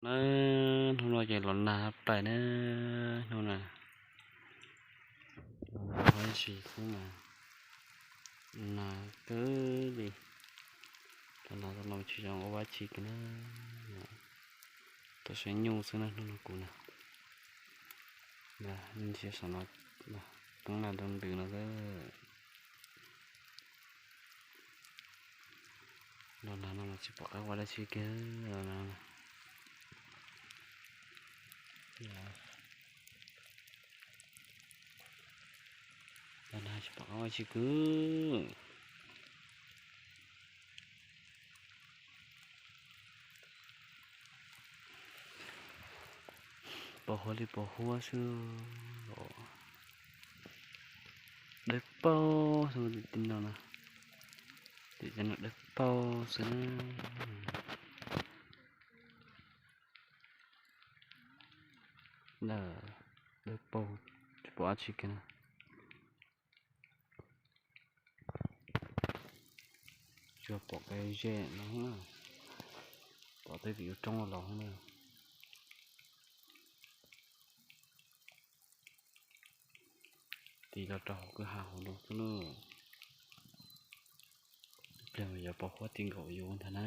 Na, hnub no ces los nag plais na, hnub no los nag ua dab tsi xwb na, nag kawg li. Los nag tau los tsis zoo ua dab tsi kiag na, tau saib nyuj xwb na hnub no kuv na. Ntsia saum no, poob nag ntws ntws no xwb. Los nag no mas tsis pom qab ua dab tsi kiag los nag. Los nag tsis pom qab ua dab tsi kiag. Pos huab li pos huab xwb, dawb paug xwb tim no na, tim no dawb paug xwb na. Dawb paug, tsis pom dab tsi kiag na. Tsuas pom kev ze no, pom tej tim ub roob los na. Tig los rau hauv kwj ha hauv no xwb na. Ib pliag mas yuav pos huab ti nkaus yuav ntag na.